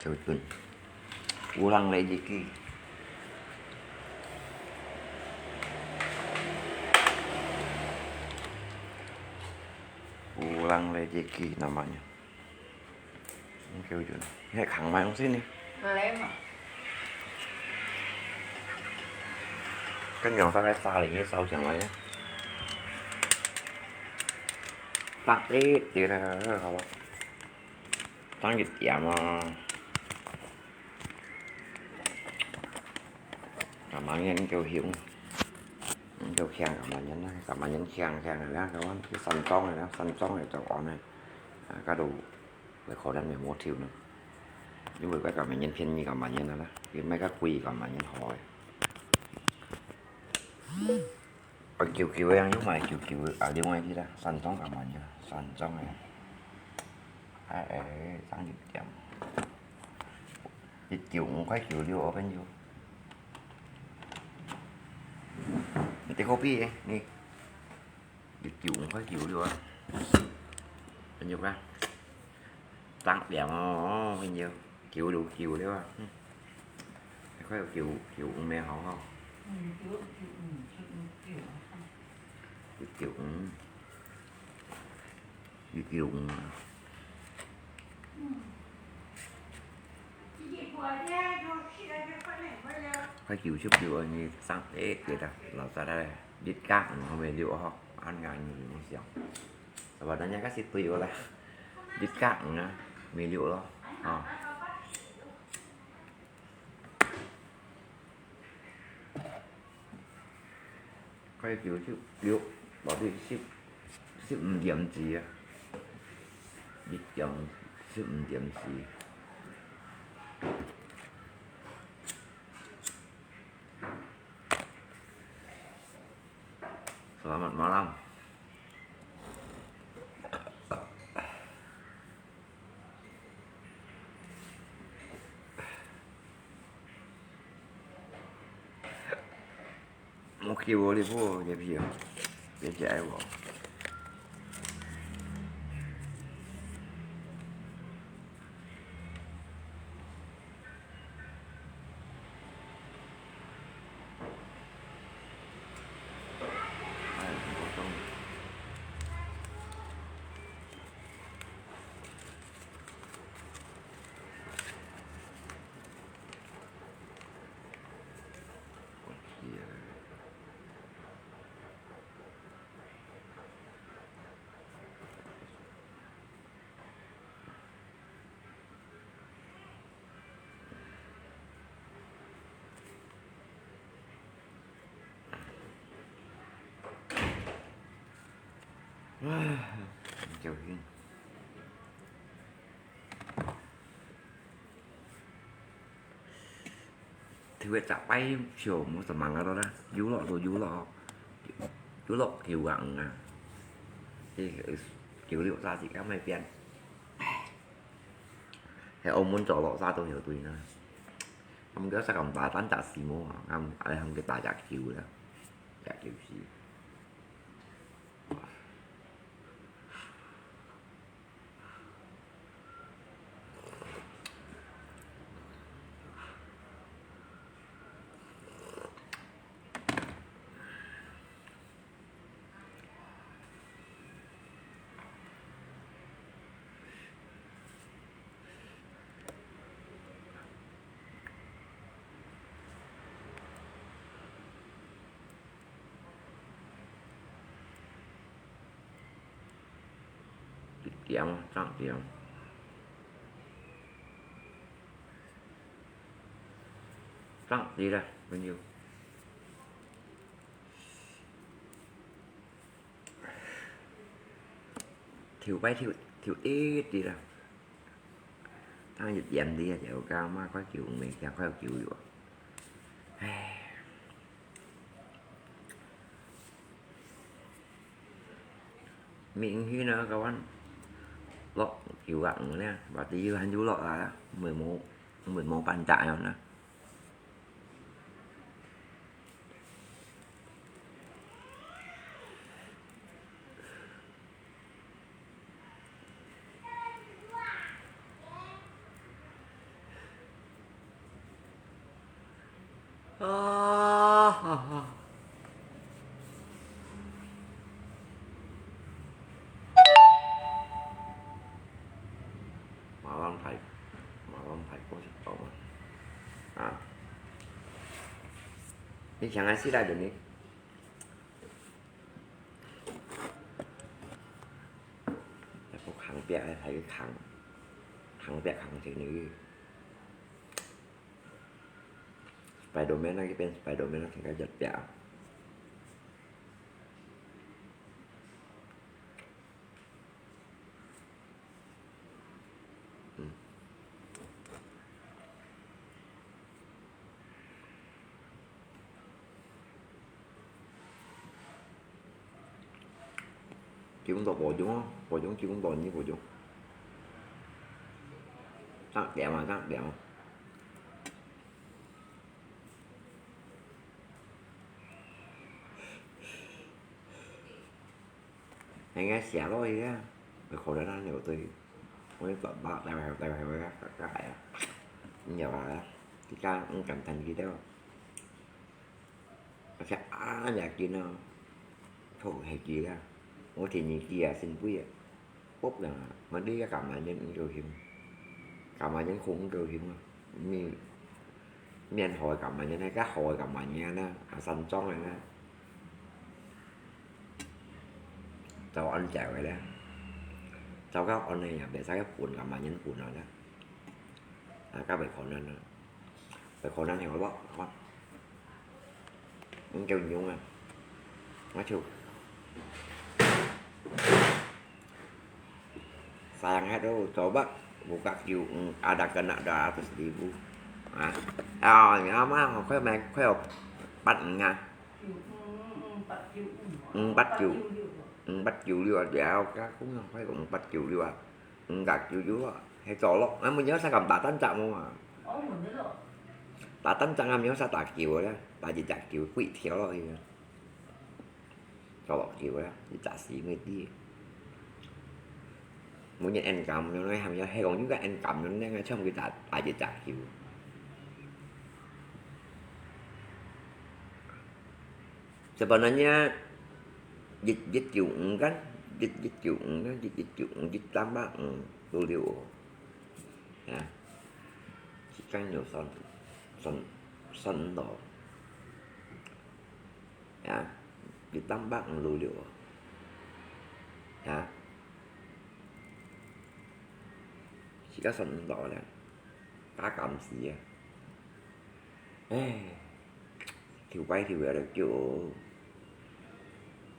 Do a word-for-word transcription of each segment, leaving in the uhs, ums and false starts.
就准。烏龍來一支，烏龍來一支，那麼呢？嗯，就准。你還扛買東西呢？來嘛。跟兩三个沙梨燒上來呀。大滴滴的，好不好？ 爭一點啊。今晡日就香，就香今晡日啦，今晡日香香个啦，今晡日去山莊个啦，山莊个就安呢，啊，該度會可能會無抽呢，因為該今晡日便宜今晡日个啦，佢賣較貴今晡日好个。 啊，九九个樣，又買九九个，啊，另外一个啦，山莊个嘛，山莊个。哎，哎，爭一點。一九五塊九六，我朋友。你得貨幣耶，你。一九五塊九六啊。朋友啊。 爭點哦，哦，朋友，九六九六啊，嗯，還快有九九五个好吼。嗯，九九五，九五九啊。九九五，九九五啊。嗯。快九十九啊，你上，哎，對了，老實來，你加五好無六吼，恁樣你毋想。 Sebenarnya kan situ yo lah. Dekat nga, milik lo. Ha. Kaya kiu siu liu, berarti siu, siu enam jam sih ya. Dekat siu enam jam sih. Selamat malam. Mungkin boleh pun dia biar. Dia cakap apa? Ai, jauh hin. Tiwek cak pai sio mo semangat lo lah. Yulok to yulok. Yulok kiu ang ah. Kiu liu sa si ka mai pian. He Auckland cho lo sa to hiu tui na. Am ke sa kam ta tan ta si mo. Am ai ham ke ta jak kiu la. Jak kiu si. Tiang, trăng tiang. Trăng tí lah, bao nhiêu? Thiếu bái thiếu, thiếu ít tí lah. Tăng nhiệt điểm đi, thiếu cao mà khó chịu, mình chẳng khó chịu được. Mình khi nào các bạn lọt kiểu gặng nữa nè, và tí hàn du lọt là mười một, mười một bàn chạy rồi nè. 啊，哈哈。馬浪牌，馬浪牌，講實講啊。啊。你想愛死來著呢？行壁，還係行，行壁行成呢。 Spiderman啊，佢變Spiderman啊，成个一隻。嗯。 基本都無用啊，無用，基本都無用。當點啊，當點啊。應該寫落去啊，可能啊，有對，我爸爸，待會，待會，我要，要來啊，你有啊，你看，你敢聽得到？ 而且啊，這斤啊，臭黑雞啊，我天天雞啊，辛苦啊，薄啦，乜你个感冒人毋高興，感冒人可毋高興啊，你面好个感冒人，該較好个感冒人啊，啊，山莊个啊，早安食个咧，早較安个也袂使分感冒人分啊咧，啊，較袂可能啊。 Phải khổ năng hiểu lắm, lắm. Anh kêu nhung à. Nói chung. Sayang hết tu, coba buka kiu, hmm, ada kena dua ratus ribu. Ha? Ah, ya mah, kau main, kau empat ngah. Empat kiu. Empat kiu liu, dia kau cũng không phải empat kiu liu ah. Ngah kiu liu ah, hay cho lọ, ah, mình nhớ sao cầm tả tấn chặt mua mà. Tả tấn chặt, ah, mình nhớ sao tả kiu đó, tả chỉ chặt kiu quỷ thiếu lọ thì cho lọ kiu đó, chỉ chặt xí mới đi. Muốn nhận ăn cắm, nó nói hàng nhớ hay còn những cái ăn cắm nó nên trong cái tả, tả chỉ chặt kiu. Sebenarnya, jit, jit kiu kan, jit, jit kiu kan, jit, jit kiu, jit tambah, hmm, tu liu. Ya. Sekarang nyo son, son, son do. Ya. Jit tambah, hmm, tu liu. Ya. Sekarang son do ya. Cá cắm xí à. Ê, thiếu quái thiếu vậy là kiểu,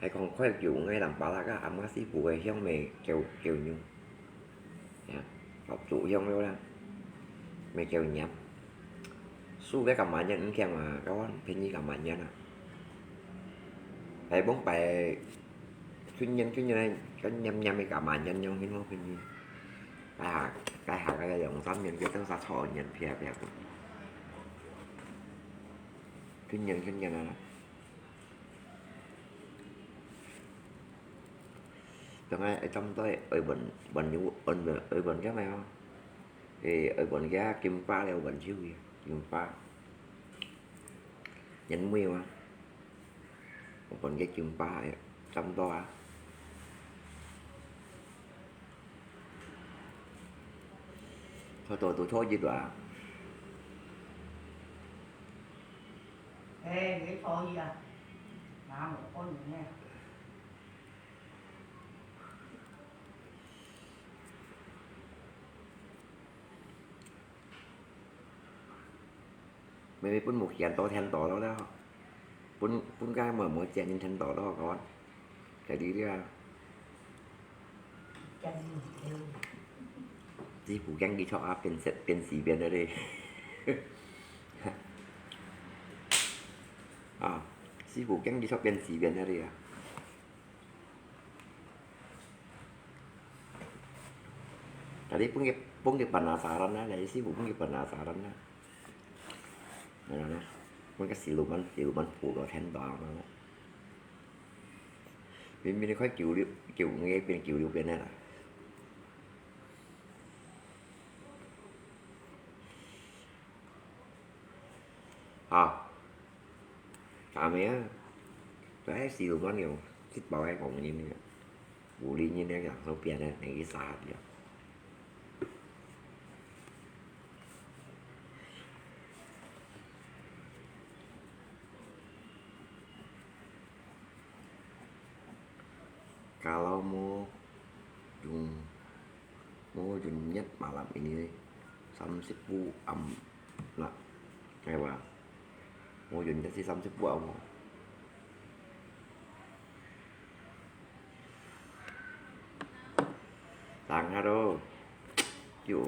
hay còn khoe kiểu ngay làm bà là các ấm áp xí bùa hay hiong mày kiểu, kiểu như. Ya, học chủ hiong luôn là. Mày kiểu nhắm. Su với cả mà nhận kia mà các bạn, phê nhi cả mà nhận à. Phải bóng bài, chuyên nhân, chuyên nhân, cái nhắm nhắm với cả mà nhận nhau hiến máu phê nhi. Cái hả, cái hả, cái dòng xóm nhân kia tấn xa thọ nhân phe phe. Chuyên nhân, chuyên nhân à. Trong này, trong tôi, ở bên, bên, ở bên, ở bên cái này không? Ê, ở bên kia Kim Pha leo bên siêu kìa, Kim Pha. Nhấn mười mà. Ở bên kia Kim Pha, chấm to á. Thôi tôi, tôi thôi chứ đó. Ê, cái thôi gì à? Má một con gì nha. Mày, mày phun một chén to then to đó đó. Phun, phun cái mà mỗi chén nhìn then to đó con. Cái đi đi à. Chén nhìn theo. Chỉ phủ gang đi cho à, bên sẽ, bên xí bên đó đi. À, chỉ phủ gang đi cho bên xí bên đó đi à. Tadi pun ke, pun ke penasaran lah, dari si pun ke penasaran lah. Nah, nah, nah. Pun ke siluman, siluman pulau tentang mana. Bin bin kau kiu liu, kiu ngai bin kiu liu bin lah. À, 阿姆啊，在四十萬了，食飽个講人个，無理人个享受變个，你去殺掉。 Kalau mau jun-, mau junnyet malam ini, 三十步 am-, nak, apa? Mau junnyet si 三十步 am-, tang haro, yo.